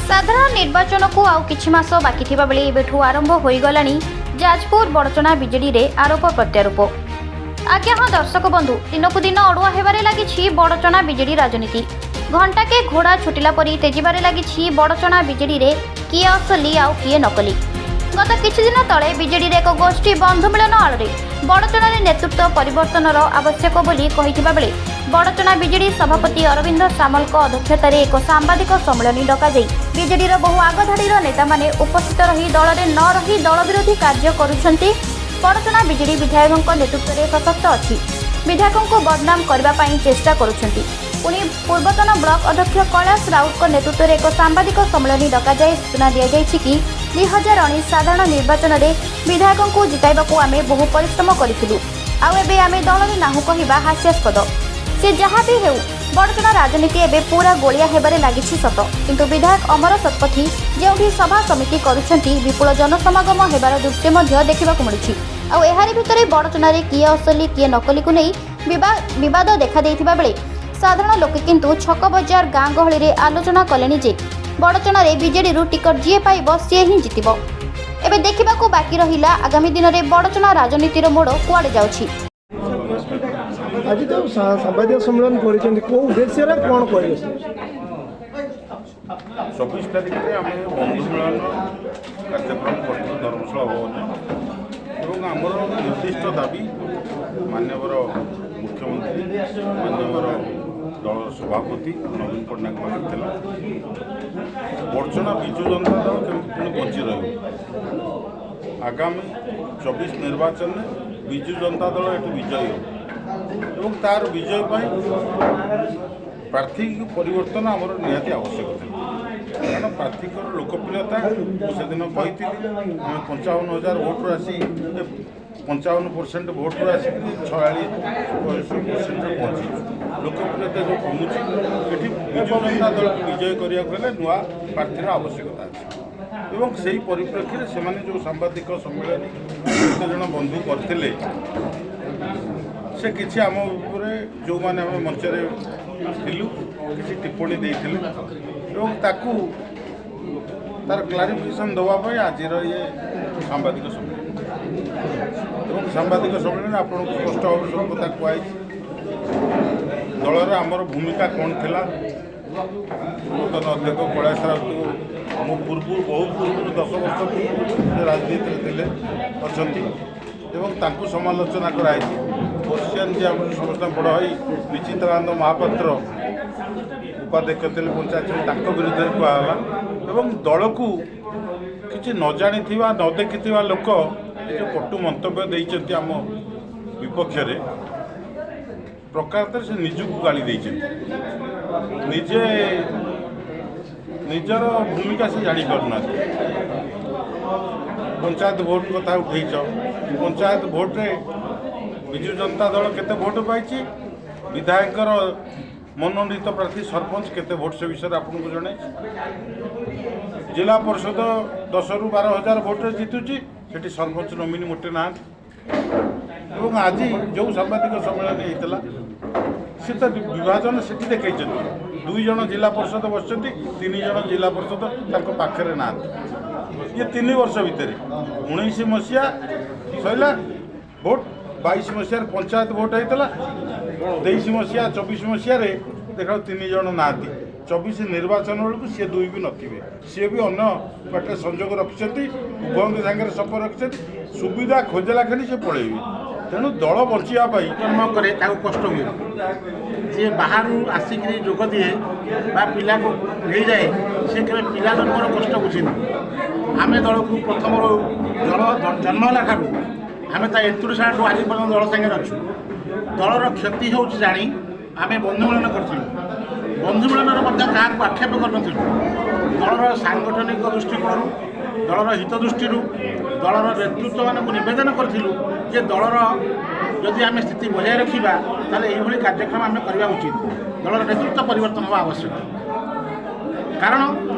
ସାଧାରଣ ନିର୍ବାଚନକୁ ଆଉ କିଛି ମାସ ବାକି ଥିବାବେଳେ ଏବେଠୁ ଆରମ୍ଭ ହୋଇଗଲାଣି ଯାଜପୁର ବଡ଼ଚଣା ବିଜେଡିରେ ଆରୋପ ପ୍ରତ୍ୟାରୋପ। ଆଜ୍ଞା ହଁ ଦର୍ଶକ ବନ୍ଧୁ, ଦିନକୁ ଦିନ ଅଡୁଆ ହେବାରେ ଲାଗିଛି ବଡ଼ଚଣା ବିଜେଡି ରାଜନୀତି। ଘଣ୍ଟାକେ ଘୋଡ଼ା ଛୁଟିଲା ପରି ତେଜିବାରେ ଲାଗିଛି ବଡ଼ଚଣା ବିଜେଡିରେ କିଏ ଅସଲି ଆଉ କିଏ ନକଲି। ଗତ କିଛିଦିନ ତଳେ ବିଜେଡିରେ ଏକ ଗୋଷ୍ଠୀ ବନ୍ଧୁ ମିଳନ ଆଳରେ ବଡ଼ଚଣାରେ ନେତୃତ୍ୱ ପରିବର୍ତ୍ତନର ଆବଶ୍ୟକ ବୋଲି କହିଥିବା ବେଳେ ବଡ଼ଚଣା ବିଜେଡି ସଭାପତି ଅରବିନ୍ଦ ସାମଲଙ୍କ ଅଧ୍ୟକ୍ଷତାରେ ଏକ ସାମ୍ବାଦିକ ସମ୍ମିଳନୀ ଡକାଯାଇ ବିଜେଡିର ବହୁ ଆଗଧାଡ଼ିର ନେତାମାନେ ଉପସ୍ଥିତ ରହି ଦଳରେ ନ ରହି ଦଳ ବିରୋଧୀ କାର୍ଯ୍ୟ କରୁଛନ୍ତି, ବଡ଼ଚଣା ବିଜେଡି ବିଧାୟକଙ୍କ ନେତୃତ୍ୱରେ ସଶକ୍ତ ଅଛି, ବିଧାୟକଙ୍କୁ ବଦନାମ କରିବା ପାଇଁ ଚେଷ୍ଟା କରୁଛନ୍ତି। ପୁଣି ପୂର୍ବତନ ବ୍ଲକ ଅଧ୍ୟକ୍ଷ କୈଳାସ ରାଉତଙ୍କ ନେତୃତ୍ୱରେ ଏକ ସାମ୍ବାଦିକ ସମ୍ମିଳନୀ ଡକାଯାଇ ସୂଚନା ଦିଆଯାଇଛି କି 2019 ସାଧାରଣ ନିର୍ବାଚନରେ ବିଧାୟକଙ୍କୁ ଜିତାଇବାକୁ ଆମେ ବହୁ ପରିଶ୍ରମ କରିଥିଲୁ, ଆଉ ଏବେ ଆମେ ଦଳରେ ନାହୁଁ କହିବା ହାସ୍ୟାସ୍ପଦ। ସେ ଯାହା ବି ହେଉ, ବଡ଼ଚଣା ରାଜନୀତି ଏବେ ପୁରା ଗୋଳିଆ ହେବାରେ ଲାଗିଛି ସତ, କିନ୍ତୁ ବିଧାୟକ ଅମର ଶତପଥୀ ଯେଉଁଠି ସଭା ସମିତି କରୁଛନ୍ତି, ବିପୁଳ ଜନସମାଗମ ହେବାର ଦୃଶ୍ୟ ମଧ୍ୟ ଦେଖିବାକୁ ମିଳୁଛି। ଆଉ ଏହାରି ଭିତରେ ବଡ଼ଚଣାରେ କିଏ ଅସଲି କିଏ ନକଲିକୁ ନେଇ ବିବାଦ ଦେଖାଦେଇଥିବା ବେଳେ ସାଧାରଣ ଲୋକେ କିନ୍ତୁ ଛକ ବଜାର ଗାଁ ଗହଳିରେ ଆଲୋଚନା କଲେଣି ଯେ ବଡ଼ଚଣାରେ ବିଜେଡିରୁ ଟିକଟ ଯିଏ ପାଇବ, ସିଏ ହିଁ ଜିତିବ। ଏବେ ଦେଖିବାକୁ ବାକି ରହିଲା ଆଗାମୀ ଦିନରେ ବଡ଼ଚଣା ରାଜନୀତିର ମୋଡ଼ କୁଆଡ଼େ ଯାଉଛି। ଆଜି ତ ସାମ୍ବାଦିକ ସମ୍ମିଳନୀ କରିଛନ୍ତି, କେଉଁ ଉଦ୍ଦେଶ୍ୟରେ, କ'ଣ କହିବେ ସେ? 24 ତାରିଖରେ ଆମେ ବନ୍ଧୁ ମିଳନ କାର୍ଯ୍ୟକ୍ରମ କରିଥିଲୁ ଧର୍ମଶାଳା ଭବନରେ ଏବଂ ଆମର ନିର୍ଦ୍ଦିଷ୍ଟ ଦାବି ମାନ୍ୟବର ମୁଖ୍ୟମନ୍ତ୍ରୀ, ମାନ୍ୟବର ଦଳର ସଭାପତି ନବୀନ ପଟ୍ଟନାୟକ ପାଖରେ ଥିଲା, ବଡ଼ଚଣା ବିଜୁ ଜନତା ଦଳ କେମିତି ପୁଣି ବଞ୍ଚି ରହିବ, ଆଗାମୀ 24 ନିର୍ବାଚନରେ ବିଜୁ ଜନତା ଦଳ ଏଠି ବିଜୟୀ ହେବ ଏବଂ ତାର ବିଜୟ ପାଇଁ ପ୍ରାର୍ଥୀ ପରିବର୍ତ୍ତନ ଆମର ନିହାତି ଆବଶ୍ୟକ ଥିଲା। କାରଣ ପ୍ରାର୍ଥୀଙ୍କର ଲୋକପ୍ରିୟତା, ମୁଁ ସେଦିନ କହିଥିଲି, ଆମେ 55,000 ଭୋଟରୁ ଆସି, 55% ଭୋଟରୁ ଆସିକି 46%ରେ ପହଞ୍ଚିଛୁ। ଲୋକପ୍ରିୟତା ଯେଉଁ କମୁଛି, ଏଠି ବିଜୁ ଜନତା ଦଳକୁ ବିଜୟ କରିବାକୁ ହେଲେ ନୂଆ ପ୍ରାର୍ଥୀର ଆବଶ୍ୟକତା ଅଛି ଏବଂ ସେଇ ପରିପ୍ରେକ୍ଷୀରେ ସେମାନେ ଯେଉଁ ସାମ୍ବାଦିକ ସମ୍ମିଳନୀ କେତେ ଜଣ ବନ୍ଧୁ କରିଥିଲେ, ସେ କିଛି ଆମ ଉପରେ, ଯେଉଁମାନେ ଆମେ ମଞ୍ଚରେ ଥିଲୁ, କିଛି ଟିପ୍ପଣୀ ଦେଇଥିଲେ ଏବଂ ତାକୁ ତାର କ୍ଲାରିଫିକେସନ୍ ଦେବା ପାଇଁ ଆଜିର ଇଏ ସାମ୍ବାଦିକ ସମ୍ମିଳନୀ। ଏବଂ ସାମ୍ବାଦିକ ସମ୍ମିଳନୀ ଆପଣଙ୍କୁ ସ୍ପଷ୍ଟ ଭାବରେ ସବୁ କଥା କୁହାଯାଇଛି, ଦଳରେ ଆମର ଭୂମିକା କ'ଣ ଥିଲା। ପୂର୍ବତନ ଅଧ୍ୟକ୍ଷ କୈଳାସ ରାଉତ ମୋ ପୂର୍ବରୁ, ବହୁ ପୂର୍ବରୁ, 10 ବର୍ଷ ପୂର୍ବରୁ ସେ ରାଜନୀତିରେ ଥିଲେ, ଅଛନ୍ତି ଏବଂ ତାଙ୍କୁ ସମାଲୋଚନା କରାହେଇଛି। ବର୍ଷିଆନ ଯିଏ ଆମର ସମସ୍ତଙ୍କ ବଡ଼ ଭାଇ ବିଚିତ୍ରାନନ୍ଦ ମହାପାତ୍ର ଉପାଧ୍ୟକ୍ଷ ଥିଲେ ପଞ୍ଚାୟତ ସମିତି, ତାଙ୍କ ବିରୁଦ୍ଧରେ କୁହାଗଲା ଏବଂ ଦଳକୁ କିଛି ନ ଜାଣିଥିବା, ନ ଦେଖିଥିବା ଲୋକ ଏ ଯେଉଁ କଟୁ ମନ୍ତବ୍ୟ ଦେଇଛନ୍ତି ଆମ ବିପକ୍ଷରେ, ପ୍ରକାରାନ୍ତରେ ସେ ନିଜକୁ ଗାଳି ଦେଇଛନ୍ତି। ନିଜେ ନିଜର ଭୂମିକା ସେ ଜାଣିପାରୁନାହାନ୍ତି। ପଞ୍ଚାୟତ ଭୋଟ କଥା ଉଠେଇଛ, ପଞ୍ଚାୟତ ଭୋଟରେ ବିଜୁ ଜନତା ଦଳ କେତେ ଭୋଟ ପାଇଛି, ବିଧାୟକଙ୍କର ମନୋନୀତ ପ୍ରାର୍ଥୀ ସରପଞ୍ଚ କେତେ ଭୋଟ, ସେ ବିଷୟରେ ଆପଣଙ୍କୁ ଜଣାଇଛି। ଜିଲ୍ଲା ପରିଷଦ 10ରୁ 12 ହଜାର ଭୋଟରେ ଜିତୁଛି, ସେଠି ସରପଞ୍ଚ ନମିନି ମୋଟେ ନାହାନ୍ତି। ଏବଂ ଆଜି ଯେଉଁ ସାମ୍ବାଦିକ ସମ୍ମିଳନୀ ହେଇଥିଲା, ସେ ତ ବିଭାଜନ ସେଠି ଦେଖେଇଛନ୍ତି। ଦୁଇ ଜଣ ଜିଲ୍ଲା ପରିଷଦ ବସିଛନ୍ତି, ତିନି ଜଣ ଜିଲ୍ଲା ପରିଷଦ ତାଙ୍କ ପାଖରେ ନାହାନ୍ତି। ଇଏ 3 ବର୍ଷ ଭିତରେ, 19 ମସିହା ସରିଲା ଭୋଟ, 22 ମସିହାରେ ପଞ୍ଚାୟତ ଭୋଟ ହେଇଥିଲା, 23 ମସିହା, 24 ମସିହାରେ ଦେଖ ତିନି ଜଣ ନାହାନ୍ତି। 24 ନିର୍ବାଚନ ବେଳକୁ ସିଏ ଦୁଇ ବି ନଥିବେ। ସିଏ ବି ଅନ୍ୟ ବାଟରେ ସଂଯୋଗ ରଖିଛନ୍ତି, ଉଭୟଙ୍କ ସାଙ୍ଗରେ ସମ୍ପର୍କ ରଖିଛନ୍ତି। ସୁବିଧା ଖୋଜିଲା କ୍ଷଣି ସେ ପଳେଇବେ। ତେଣୁ ଦଳ ବଞ୍ଚିବା ପାଇଁ ଜନ୍ମ କରେ ତାକୁ କଷ୍ଟ ହୁଏ। ଯିଏ ବାହାରୁ ଆସିକିରି ଯୋଗ ଦିଏ ବା ପିଲାକୁ ନେଇଯାଏ, ସେ କେବେ ପିଲା ଜନ୍ମର କଷ୍ଟ ବୁଝେନି। ଆମେ ଦଳକୁ ପ୍ରଥମରୁ, ଦଳ ଜନ୍ମ ହେଲା ଠାରୁ, ଆମେ ତା ଏନ୍ତୁଡ଼ିଶାଳଠୁ ଆଜି ପର୍ଯ୍ୟନ୍ତ ଦଳ ସାଙ୍ଗରେ ଅଛୁ। ଦଳର କ୍ଷତି ହେଉଛି ଜାଣି ଆମେ ବନ୍ଧୁ ମିଳନ କରିଥିଲୁ। ବନ୍ଧୁ ମିଳନରେ ମଧ୍ୟ କାହାକୁ ଆକ୍ଷେପ କରିନଥିଲୁ। ଦଳର ସାଂଗଠନିକ ଦୃଷ୍ଟିକୋଣରୁ, ଦଳର ହିତ ଦୃଷ୍ଟିରୁ ଦଳର ନେତୃତ୍ୱମାନଙ୍କୁ ନିବେଦନ କରିଥିଲୁ ଯେ ଦଳର ଯଦି ଆମେ ସ୍ଥିତି ବଜାୟ ରଖିବା, ତାହେଲେ ଏଇଭଳି କାର୍ଯ୍ୟକ୍ରମ ଆମେ କରିବା ଉଚିତ। ଦଳର ନେତୃତ୍ୱ ପରିବର୍ତ୍ତନ ହେବା ଆବଶ୍ୟକ। କାରଣ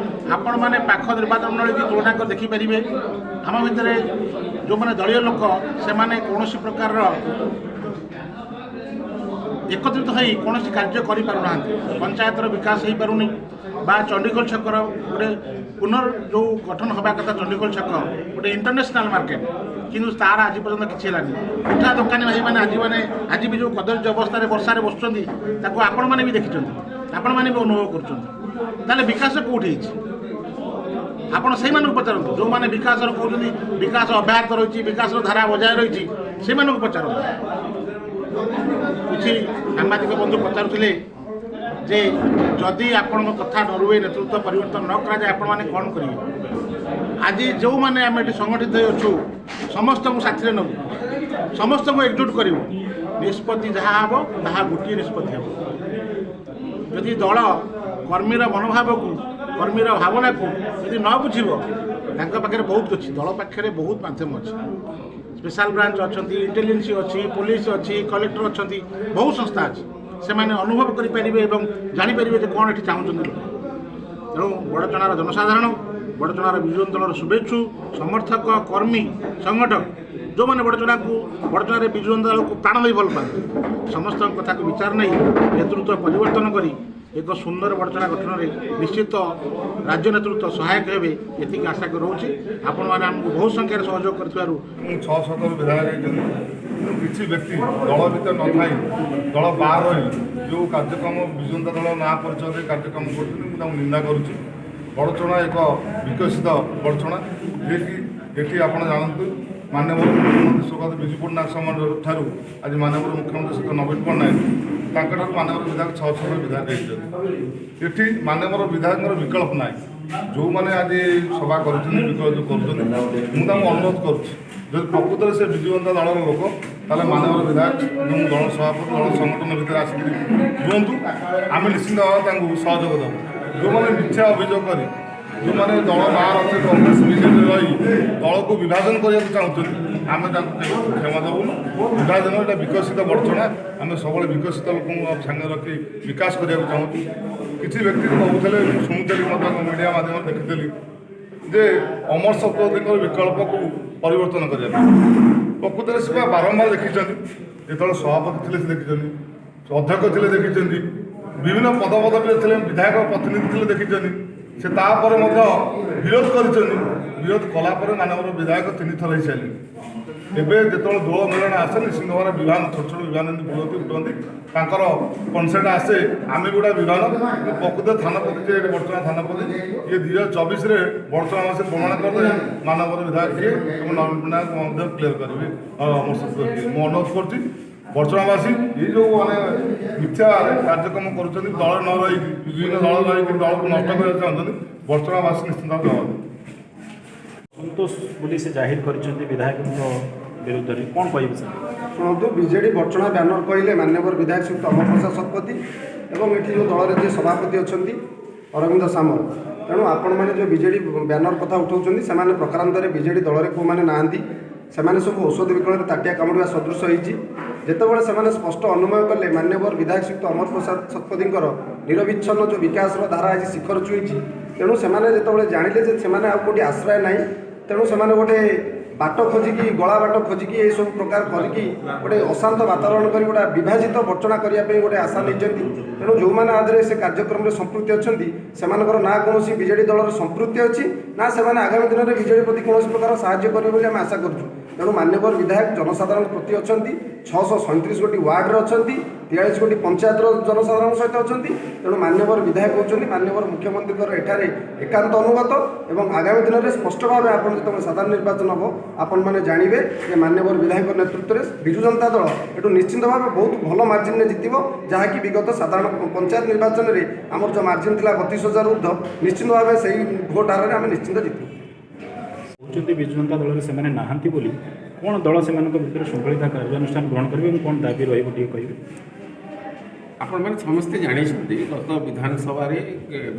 ଆପଣମାନେ ପାଖ ନିର୍ବାଚନ ମଣ୍ଡଳୀକି ତୁଳନା କରି ଦେଖିପାରିବେ, ଆମ ଭିତରେ ଯେଉଁମାନେ ଦଳୀୟ ଲୋକ, ସେମାନେ କୌଣସି ପ୍ରକାରର ଏକତ୍ରିତ ହୋଇ କୌଣସି କାର୍ଯ୍ୟ କରିପାରୁନାହାନ୍ତି। ପଞ୍ଚାୟତର ବିକାଶ ହୋଇପାରୁନି ବା ଚଣ୍ଡିଖୋଲ ଛକର ଗୋଟେ ପୁନର୍ ଯେଉଁ ଗଠନ ହେବା କଥା, ଚଣ୍ଡିଖୋଲ ଛକ ଗୋଟେ ଇଣ୍ଟରନ୍ୟାସନାଲ୍ ମାର୍କେଟ, କିନ୍ତୁ ତାର ଆଜି ପର୍ଯ୍ୟନ୍ତ କିଛି ହେଲାନି। ପିଠା ଦୋକାନୀ ଭାଇମାନେ ଆଜି ବି ଯେଉଁ କଦର୍ଯ୍ୟ ଅବସ୍ଥାରେ ବର୍ଷାରେ ବସୁଛନ୍ତି, ତାକୁ ଆପଣମାନେ ବି ଦେଖିଛନ୍ତି, ଆପଣମାନେ ବି ଅନୁଭବ କରୁଛନ୍ତି। ତାହେଲେ ବିକାଶ କେଉଁଠି ହେଇଛି? ଆପଣ ସେଇମାନଙ୍କୁ ପଚାରନ୍ତୁ ଯେଉଁମାନେ ବିକାଶର କହୁଛନ୍ତି, ବିକାଶ ଅବ୍ୟାହତ ରହିଛି, ବିକାଶର ଧାରା ବଜାୟ ରହିଛି, ସେମାନଙ୍କୁ ପଚାରନ୍ତୁ। କିଛି ସାମ୍ବାଦିକ ବନ୍ଧୁ ପଚାରୁଥିଲେ ଯେ ଯଦି ଆପଣଙ୍କ କଥା ନ ରୁହେ, ନେତୃତ୍ୱ ପରିବର୍ତ୍ତନ ନ କରାଯାଏ, ଆପଣମାନେ କ'ଣ କରିବେ? ଆଜି ଯେଉଁମାନେ ଆମେ ଏଠି ସଂଗଠିତ ହୋଇ ଅଛୁ, ସମସ୍ତଙ୍କୁ ସାଥିରେ ନେବୁ, ସମସ୍ତଙ୍କୁ ଏକଜୁଟ କରିବୁ। ନିଷ୍ପତ୍ତି ଯାହା ହେବ ତାହା ଗୋଟିଏ ନିଷ୍ପତ୍ତି ହେବ। ଯଦି ଦଳ କର୍ମୀର ମନୋଭାବକୁ, କର୍ମୀର ଭାବନାକୁ ଯଦି ନ ବୁଝିବ, ତାଙ୍କ ପାଖରେ ବହୁତ ଅଛି, ଦଳ ପାଖରେ ବହୁତ ମାଧ୍ୟମ ଅଛି, ସ୍ପେଶାଲ ବ୍ରାଞ୍ଚ ଅଛନ୍ତି, ଇଣ୍ଟେଲିଜେନ୍ସ ଅଛି, ପୋଲିସ ଅଛି, କଲେକ୍ଟର ଅଛନ୍ତି, ବହୁ ସଂସ୍ଥା ଅଛି। ସେମାନେ ଅନୁଭବ କରିପାରିବେ ଏବଂ ଜାଣିପାରିବେ ଯେ କ'ଣ ଏଠି ଚାହୁଁଛନ୍ତି ଲୋକ। ତେଣୁ ବଡ଼ଚଣାର ଜନସାଧାରଣ, ବଡ଼ଚଣାର ବିଜୁ ଜନତା ଦଳର ଶୁଭେଚ୍ଛୁ, ସମର୍ଥକ, କର୍ମୀ, ସଂଗଠକ, ଯେଉଁମାନେ ବଡ଼ଚଣାକୁ, ବଡ଼ଚଣାରେ ବିଜୁ ଜନତା ଦଳକୁ ପ୍ରାଣ ଦେଇ ଭଲ ପାଆନ୍ତି, ସମସ୍ତଙ୍କ କଥାକୁ ବିଚାର ନେଇ ନେତୃତ୍ୱ ପରିବର୍ତ୍ତନ କରି ଏକ ସୁନ୍ଦର ବଡ଼ଚଣା ଗଠନରେ ନିଶ୍ଚିତ ରାଜ୍ୟ ନେତୃତ୍ୱ ସହାୟକ ହେବେ, ଏତିକି ଆଶା କରି ରହୁଛି। ଆପଣମାନେ ଆମକୁ ବହୁ ସଂଖ୍ୟାରେ ସହଯୋଗ କରିଥିବାରୁ। ମୁଁ 6 7 ବିଧାୟକ ହେଇଛନ୍ତି। ତେଣୁ କିଛି ବ୍ୟକ୍ତି ଦଳ ଭିତରେ ନଥାଇ, ଦଳ ବାହାର ରହି ଯେଉଁ କାର୍ଯ୍ୟକ୍ରମ ବିଜୁ ଜନତା ଦଳ ନାଁ ପରିଚୟ ଦେଇ କାର୍ଯ୍ୟକ୍ରମ କରୁଛନ୍ତି, ମୁଁ ତାଙ୍କୁ ନିନ୍ଦା କରୁଛି। ବଡ଼ଚଣା ଏକ ବିକଶିତ ବଡ଼ଚଣା, ଯିଏକି ଏଠି ଆପଣ ଜାଣନ୍ତୁ, ମାନ୍ୟବର ମୁଖ୍ୟମନ୍ତ୍ରୀ ସ୍ୱର୍ଗତ ବିଜୁ ପଟ୍ଟନାୟକ ସମୟ ଠାରୁ ଆଜି ମାନ୍ୟବର ମୁଖ୍ୟମନ୍ତ୍ରୀ ଶ୍ରୀ ନବୀନ ପଟ୍ଟନାୟକ, ତାଙ୍କଠାରୁ ମାନ୍ୟବର ବିଧାୟକ ଛଅ ଛଅ ବିଧାୟକ ହେଇଛନ୍ତି। ଏଠି ମାନ୍ୟବର ବିଧାୟକଙ୍କର ବିକଳ୍ପ ନାହିଁ। ଯେଉଁମାନେ ଆଜି ସଭା କରୁଛନ୍ତି, ବିକଳ୍ପ ଯେଉଁ କରୁଛନ୍ତି, ମୁଁ ତାଙ୍କୁ ଅନୁରୋଧ କରୁଛି, ଯଦି ପ୍ରକୃତରେ ସେ ବିଜୁ ଜନତା ଦଳର ଲୋକ, ତାହେଲେ ମାନ୍ୟବର ବିଧାୟକ ଏବଂ ଦଳ ସଭାପତି, ଦଳ ସଂଗଠନ ଭିତରେ ଆସିକରି ରୁହନ୍ତୁ। ଆମେ ନିଶ୍ଚିନ୍ତ ଭାବେ ତାଙ୍କୁ ସହଯୋଗ ଦେବୁ। ଯେଉଁମାନେ ମିଥ୍ୟା ଅଭିଯୋଗ କରି, ଯେଉଁମାନେ ଦଳ ବାହାର ଅଛି, କଂଗ୍ରେସ ବିଜେପି ରହି ଦଳକୁ ବିଭାଜନ କରିବାକୁ ଚାହୁଁଛନ୍ତି, ଆମେ ତାଙ୍କୁ କେବେ କ୍ଷମା ଦେବୁନୁ। ବିଭାଜନ, ଏଇଟା ବିକଶିତ ବଡ଼ଚଣା। ଆମେ ସବୁବେଳେ ବିକଶିତ ଲୋକଙ୍କୁ ସାଙ୍ଗରେ ରଖି ବିକାଶ କରିବାକୁ ଚାହୁଁଛୁ। କିଛି ବ୍ୟକ୍ତି କହୁଥିଲେ, ମୁଁ ଶୁଣୁଥିଲି ମଧ୍ୟ, ମିଡ଼ିଆ ମାଧ୍ୟମରେ ଦେଖିଥିଲି ଯେ ଅମର ଶତପଥୀଙ୍କର ବିକଳ୍ପକୁ ପରିବର୍ତ୍ତନ କରିବା ପାଇଁ। ପ୍ରକୃତରେ ସେ ବା ବାରମ୍ବାର ଦେଖିଛନ୍ତି। ଯେତେବେଳେ ସଭାପତି ଥିଲେ ସେ ଦେଖିଛନ୍ତି, ଅଧ୍ୟକ୍ଷ ଥିଲେ ଦେଖିଛନ୍ତି, ବିଭିନ୍ନ ପଦପଦବୀରେ ଥିଲେ, ବିଧାୟକ ପ୍ରତିନିଧି ଥିଲେ ଦେଖିଛନ୍ତି। ସେ ତାପରେ ମଧ୍ୟ ବିରୋଧ କରିଛନ୍ତି। ବିରୋଧ କଲା ପରେ ମାନ୍ୟବର ବିଧାୟକ ତିନି ଥର ହେଇସାରିଲେଣି। ଏବେ ଯେତେବେଳେ ଦୋଳ ମିଳନ ଆସେ, ନିଶ୍ଚିନ୍ତ ଭାବରେ ବିଭାନ, ଛୋଟ ଛୋଟ ବିଭାନ ଏମିତି ବୁଲନ୍ତି, ଉଠନ୍ତି, ତାଙ୍କର କନସେଣ୍ଟ ଆସେ। ଆମେ ବି ଗୋଟେ ବିଭାନ। ପ୍ରକୃତ ଥାନପତି ଯେ ବଡ଼ଚଣା ଥାନପତି ଇଏ, 2024ରେ ବଡ଼ଚଣାବାସୀ ପ୍ରମାଣ କରିଦେବେ ମାନ୍ୟବର ବିଧାୟକ କିଏ ଏବଂ ନବୀନ ପଟ୍ଟନାୟକ ମଧ୍ୟ କ୍ଲିୟର କରିବେ ଅମର ଶତପଥୀ କିଏ। ମୁଁ ଅନୁରୋଧ କରୁଛି ବଡ଼ଚଣାବାସୀ, ଏଇ ଯେଉଁ ମାନେ ମିଥ୍ୟା କାର୍ଯ୍ୟକ୍ରମ କରୁଛନ୍ତି, ଦଳ ନ ରହିକି, ବିଭିନ୍ନ ଦଳ ରହିକି ଦଳକୁ ନଷ୍ଟ କରିବାକୁ ଚାହୁଁଛନ୍ତି, ବଡ଼ଚଣାବାସୀ ନିଶ୍ଚିନ୍ତ ଭାବେ ଜବାବ ଦେବେ। ଅସନ୍ତୋଷ ବୋଲି ସେ ଜାହିର କରିଛନ୍ତି ବିଧାୟକଙ୍କ ବିରୁଦ୍ଧରେ, କ'ଣ କହିବେ ସାର୍? ଶୁଣନ୍ତୁ, ବିଜେଡ଼ି ବଡ଼ଚଣା ବ୍ୟାନର କହିଲେ ମାନ୍ୟବର ବିଧାୟକ ଶ୍ରୀଯୁକ୍ତ ଅମର ପ୍ରସାଦ ଶତପଥୀ ଏବଂ ଏଠି ଯେଉଁ ଦଳରେ ଯିଏ ସଭାପତି ଅଛନ୍ତି ଅରବିନ୍ଦ ସାମଲ। ତେଣୁ ଆପଣମାନେ ଯେଉଁ ବିଜେଡ଼ି ବ୍ୟାନର କଥା ଉଠାଉଛନ୍ତି, ସେମାନେ ପ୍ରକାରାନ୍ତରେ ବିଜେଡ଼ି ଦଳରେ କେଉଁମାନେ ନାହାନ୍ତି। ସେମାନେ ସବୁ ଔଷଧ ବିକଳରେ ତାଟିଆ କାମୁଡ଼ିବା ସଦୃଶ ହେଇଛି। ଯେତେବେଳେ ସେମାନେ ସ୍ପଷ୍ଟ ଅନୁମେୟ କଲେ ମାନ୍ୟବର ବିଧାୟକ ଶ୍ରୀଯୁକ୍ତ ଅମର ପ୍ରସାଦ ଶତପଥୀଙ୍କର ନିରବିଚ୍ଛନ୍ନ ଯେଉଁ ବିକାଶର ଧାରା ଆଜି ଶିଖର ଛୁଇଁଛି, ତେଣୁ ସେମାନେ ଯେତେବେଳେ ଜାଣିଲେ ଯେ ସେମାନେ ଆଉ କେଉଁଠି ଆଶ୍ରୟ ନାହିଁ, ତେଣୁ ସେମାନେ ଗୋଟେ ବାଟ ଖୋଜିକି, ଗଳା ବାଟ ଖୋଜିକି, ଏସବୁ ପ୍ରକାର କରିକି ଗୋଟେ ଅଶାନ୍ତ ବାତାବରଣ କରି ଗୋଟେ ବିଭାଜିତ ବଡ଼ଚଣା କରିବା ପାଇଁ ଗୋଟେ ଆଶା ନେଇଛନ୍ତି। ତେଣୁ ଯେଉଁମାନେ ଆଦିରେ ସେ କାର୍ଯ୍ୟକ୍ରମରେ ସମ୍ପୃକ୍ତି ଅଛନ୍ତି, ସେମାନଙ୍କର ନା କୌଣସି ବିଜେଡ଼ି ଦଳର ସମ୍ପୃକ୍ତି ଅଛି, ନା ସେମାନେ ଆଗାମୀ ଦିନରେ ବିଜେଡ଼ି ପ୍ରତି କୌଣସି ପ୍ରକାର ସାହାଯ୍ୟ କରିବେ ବୋଲି ଆମେ ଆଶା କରୁଛୁ। ତେଣୁ ମାନ୍ୟବର ବିଧାୟକ ଜନସାଧାରଣଙ୍କ ପ୍ରତି ଅଛନ୍ତି, 637 ଗୋଟି ୱାର୍ଡ଼ରେ ଅଛନ୍ତି, 43 ଗୋଟି ପଞ୍ଚାୟତର ଜନସାଧାରଣଙ୍କ ସହିତ ଅଛନ୍ତି। ତେଣୁ ମାନ୍ୟବର ବିଧାୟକ ହେଉଛନ୍ତି ମାନ୍ୟବର ମୁଖ୍ୟମନ୍ତ୍ରୀଙ୍କର ଏଠାରେ ଏକାନ୍ତ ଅନୁଗତ ଏବଂ ଆଗାମୀ ଦିନରେ ସ୍ପଷ୍ଟ ଭାବେ ଆପଣ ଯେତେବେଳେ ସାଧାରଣ ନିର୍ବାଚନ ହେବ, ଆପଣମାନେ ଜାଣିବେ ଯେ ମାନ୍ୟବର ବିଧାୟକଙ୍କ ନେତୃତ୍ୱରେ ବିଜୁ ଜନତା ଦଳ ଏଠୁ ନିଶ୍ଚିନ୍ତ ଭାବେ ବହୁତ ଭଲ ମାର୍ଜିନରେ ଜିତିବ, ଯାହାକି ବିଗତ ସାଧାରଣ ପଞ୍ଚାୟତ ନିର୍ବାଚନରେ ଆମର ଯେଉଁ ମାର୍ଜିନ ଥିଲା 32,000 ଉର୍ଦ୍ଧ୍ୱ, ନିଶ୍ଚିନ୍ତ ଭାବେ ସେଇ ଭୋଟ ହାରରେ ଆମେ ନିଶ୍ଚିନ୍ତ ଜିତିବୁ। କହୁଛନ୍ତି ବିଜୁ ଜନତା ଦଳରେ ସେମାନେ ନାହାନ୍ତି ବୋଲି, କ'ଣ ଦଳ ସେମାନଙ୍କ ଭିତରେ ଶୃଙ୍ଖଳିତ କାର୍ଯ୍ୟାନୁଷ୍ଠାନ ଗ୍ରହଣ କରିବେ ଏବଂ କ'ଣ ଦାବି ରହିବ, ଟିକେ କହିବେ? ଆପଣମାନେ ସମସ୍ତେ ଜାଣିଛନ୍ତି, ଗତ ବିଧାନସଭାରେ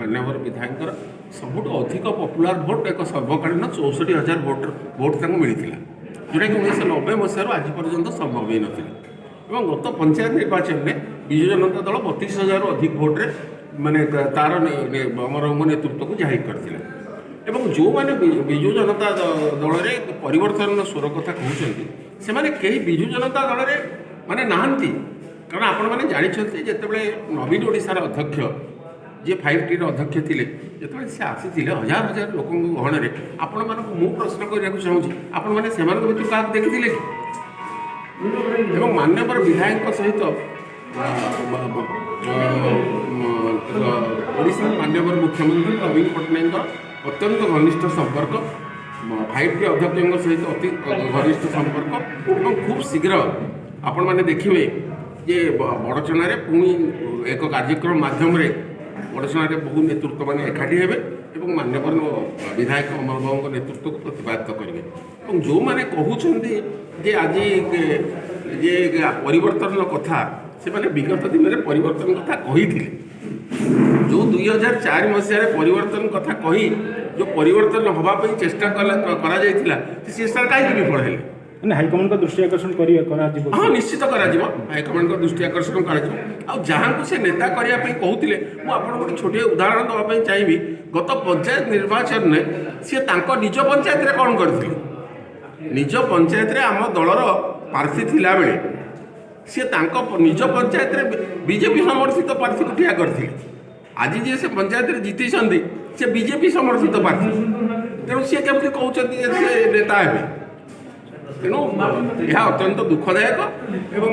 ମାନ୍ୟବର ବିଧାୟକଙ୍କର ସବୁଠୁ ଅଧିକ ପପୁଲାର ଭୋଟ୍, ଏକ ସର୍ବକାଳୀନ 64,000 ଭୋଟ୍ ତାଙ୍କୁ ମିଳିଥିଲା, ଯେଉଁଟାକି 1990 ମସିହାରୁ ଆଜି ପର୍ଯ୍ୟନ୍ତ ସମ୍ଭବ ହୋଇନଥିଲା। ଏବଂ ଗତ ପଞ୍ଚାୟତ ନିର୍ବାଚନରେ ବିଜୁ ଜନତା ଦଳ 32,000ରୁ ଅଧିକ ଭୋଟ୍ରେ ମାନେ ତାର ଆମର ନେତୃତ୍ୱକୁ ଜାହିର କରିଥିଲା। ଏବଂ ଯେଉଁମାନେ ବିଜୁ ଜନତା ଦଳରେ ପରିବର୍ତ୍ତନର ସ୍ୱର କଥା କହୁଛନ୍ତି, ସେମାନେ କେହି ବିଜୁ ଜନତା ଦଳରେ ମାନେ ନାହାନ୍ତି। କାରଣ ଆପଣମାନେ ଜାଣିଛନ୍ତି, ଯେତେବେଳେ ନବୀନ ଓଡ଼ିଶାର ଅଧ୍ୟକ୍ଷ, ଯିଏ 5Tର ଅଧ୍ୟକ୍ଷ ଥିଲେ, ଯେତେବେଳେ ସେ ଆସିଥିଲେ ହଜାର ହଜାର ଲୋକଙ୍କ ଗହଣରେ, ଆପଣମାନଙ୍କୁ ମୁଁ ପ୍ରଶ୍ନ କରିବାକୁ ଚାହୁଁଛି, ଆପଣମାନେ ସେମାନଙ୍କ ଭିତରୁ କାହାକୁ ଦେଖିଥିଲେ କି? ଏବଂ ମାନ୍ୟବର ବିଧାୟକଙ୍କ ସହିତ ଓଡ଼ିଶାର ମାନ୍ୟବର ମୁଖ୍ୟମନ୍ତ୍ରୀ ନବୀନ ପଟ୍ଟନାୟକଙ୍କର ଅତ୍ୟନ୍ତ ଘନିଷ୍ଠ ସମ୍ପର୍କ, 5T ଅଧ୍ୟକ୍ଷଙ୍କ ସହିତ ଅତି ଘନିଷ୍ଠ ସମ୍ପର୍କ। ଏବଂ ଖୁବ୍ ଶୀଘ୍ର ଆପଣମାନେ ଦେଖିବେ ଯେ ବଡ଼ଚଣାରେ ପୁଣି ଏକ କାର୍ଯ୍ୟକ୍ରମ ମାଧ୍ୟମରେ ବଡ଼ଚଣାରେ ବହୁ ନେତୃତ୍ୱମାନେ ଏକାଠି ହେବେ ଏବଂ ମାନ୍ୟବର ବିଧାୟକ ଅମରବାବୁଙ୍କ ନେତୃତ୍ୱକୁ ପ୍ରତିପାଦିତ କରିବେ। ଏବଂ ଯେଉଁମାନେ କହୁଛନ୍ତି ଯେ ଆଜି ଯେ ପରିବର୍ତ୍ତନର କଥା, ସେମାନେ ବିଗତ ଦିନରେ ପରିବର୍ତ୍ତନ କଥା କହିଥିଲେ। ଯେଉଁ 2004 ମସିହାରେ ପରିବର୍ତ୍ତନ କଥା କହି ଯେଉଁ ପରିବର୍ତ୍ତନ ହେବା ପାଇଁ ଚେଷ୍ଟା କରାଯାଇଥିଲା, ସେ ଚେଷ୍ଟା କାହିଁକି ବିଫଳ ହେଲେ? ମାନେ ହାଇକମାଣ୍ଡଙ୍କ ଦୃଷ୍ଟି ଆକର୍ଷଣ କରାଯିବ? ହଁ, ନିଶ୍ଚିତ କରାଯିବ। ହାଇକମାଣ୍ଡଙ୍କ ଦୃଷ୍ଟି ଆକର୍ଷଣ କରାଯିବ। ଆଉ ଯାହାଙ୍କୁ ସେ ନେତା କରିବା ପାଇଁ କହୁଥିଲେ, ମୁଁ ଆପଣଙ୍କୁ ଗୋଟେ ଛୋଟିଆ ଉଦାହରଣ ଦେବା ପାଇଁ ଚାହିଁବି। ଗତ ପଞ୍ଚାୟତ ନିର୍ବାଚନରେ ସିଏ ତାଙ୍କ ନିଜ ପଞ୍ଚାୟତରେ କ'ଣ କରିଥିଲେ? ନିଜ ପଞ୍ଚାୟତରେ ଆମ ଦଳର ପ୍ରାର୍ଥୀ ଥିଲାବେଳେ ସିଏ ତାଙ୍କ ନିଜ ପଞ୍ଚାୟତରେ ବିଜେପି ସମର୍ଥିତ ପ୍ରାର୍ଥୀକୁ ଠିଆ କରିଥିଲେ। ଆଜି ଯିଏ ସେ ପଞ୍ଚାୟତରେ ଜିତିଛନ୍ତି, ସେ ବିଜେପି ସମର୍ଥିତ ପ୍ରାର୍ଥୀ। ତେଣୁ ସିଏ କେମିତି କହୁଛନ୍ତି ଯେ ସେ ନେତା ହେବେ? ତେଣୁ ଏହା ଅତ୍ୟନ୍ତ ଦୁଃଖଦାୟକ ଏବଂ